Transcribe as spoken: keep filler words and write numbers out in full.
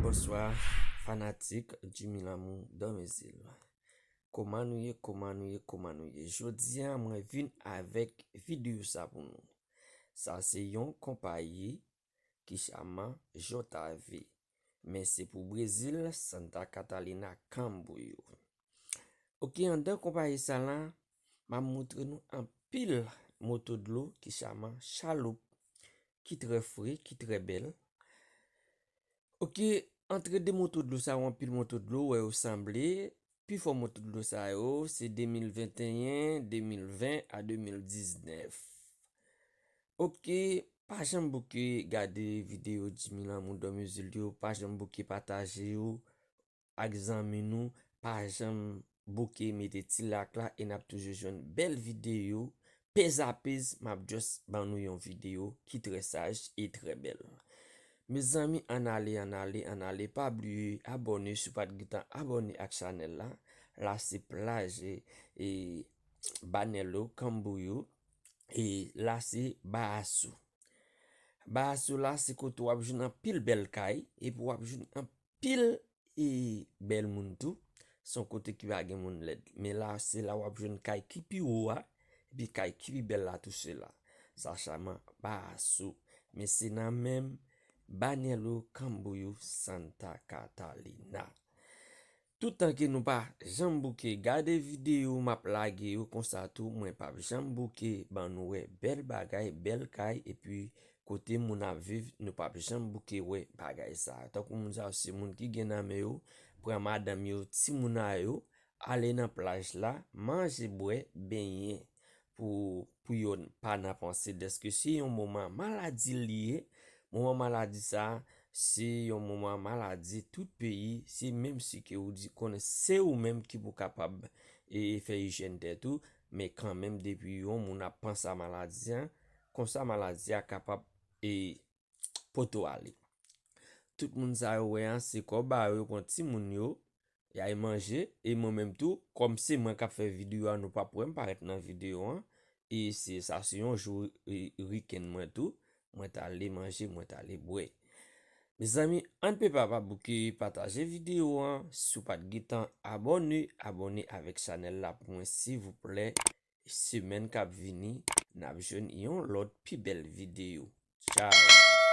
Bonswa, fanatik Jimmy Lamour Domizil. Kòman nou ye, kòman nou ye, kòman nou ye? Jodi a, mwen vin avèk videyo sa pou nou. Sa se yon konpayi ki chama J V. Men se pou Brezil, Santa Catarina, Camboriú. Ok, anndan konpayi sa la, m ap montre nou anpil moto dlo ki chama chaloup, ki trè fre, ki trè bèl. Ok, antre de moto dlo sa yo, anpil moto dlo, wè yo sanble. Pi fò moto dlo sa yo, se de mil venteyen, de mil ven a de mil diznèf. Ok, pa janm bouke gade videyo Jimmy Lamour Domizil yo, pa janm bouke pataje yo ak zanmi nou, pa janm bouke mete ti like la e n ap toujou jwenn bèl videyo. Pèz a pèz, m ap just ban nou yon videyo ki trè saj e trè bèl. Mezanmi, ann ale, ann ale, ann ale, pa bliye abòne si w pa t gentan abòne ak chanèl la. La se plaj e, e Banelo, Camboriú, e la se Baassu. Baassu la se kote w ap jwenn anpil bèl kay, epi w ap jwenn anpil e bèl moun tou. Se yon kote ki pa gen moun lèd. Men la, se la w ap jwenn kay ki pi wo a, epi kay ki pi bèl la tou se la. Sa chama Baassu. Men se nan menm Banelo, Camboriú, Santa Catarina. Toutan ke nou pa janm bouke gade videyo m ap lage yo konsa tou, mwen p ap janm bouke ban nou wè bèl bagay, bèl kay, epi kote moun ap viv, nou p ap janm bouke wè bagay sa. Tankou moun sa yo, se moun ki gen nan men yo, pran madanm yo, timoun a yo, ale nan plaj la, manje, bwè, benyen pou, pou yo pa nan panse dèske se yon moman maladi li ye. Moman maladi sa, se yon moman maladi tout peyi, se menm si ke ou di konnen se ou menm ki pou kapab e fè ijyèn tèt ou, men kanmenm depi yon moun ap panse a maladi an, konsa maladi a kapab e pote w ale. Tout moun sa yo wè an, se kòb a yo, yo pran timoun yo, y al manje, e mwen menm tou, kòm se mwen k ap fè videyo a, nou p ap wè m parèt nan videyo an, e se, sa se yon jou e, wikenn mwen tou, mwen t ale manje, mwen t ale bwè. Mezanmi, ann pe pa pa bouke pataje videyo an, si w pa t gentan abòne, abòne avèk chanèl la pou mwen, silvouplè. Semèn k ap vini, n ap jwenn yon lòt pi bèl videyo. Tchao!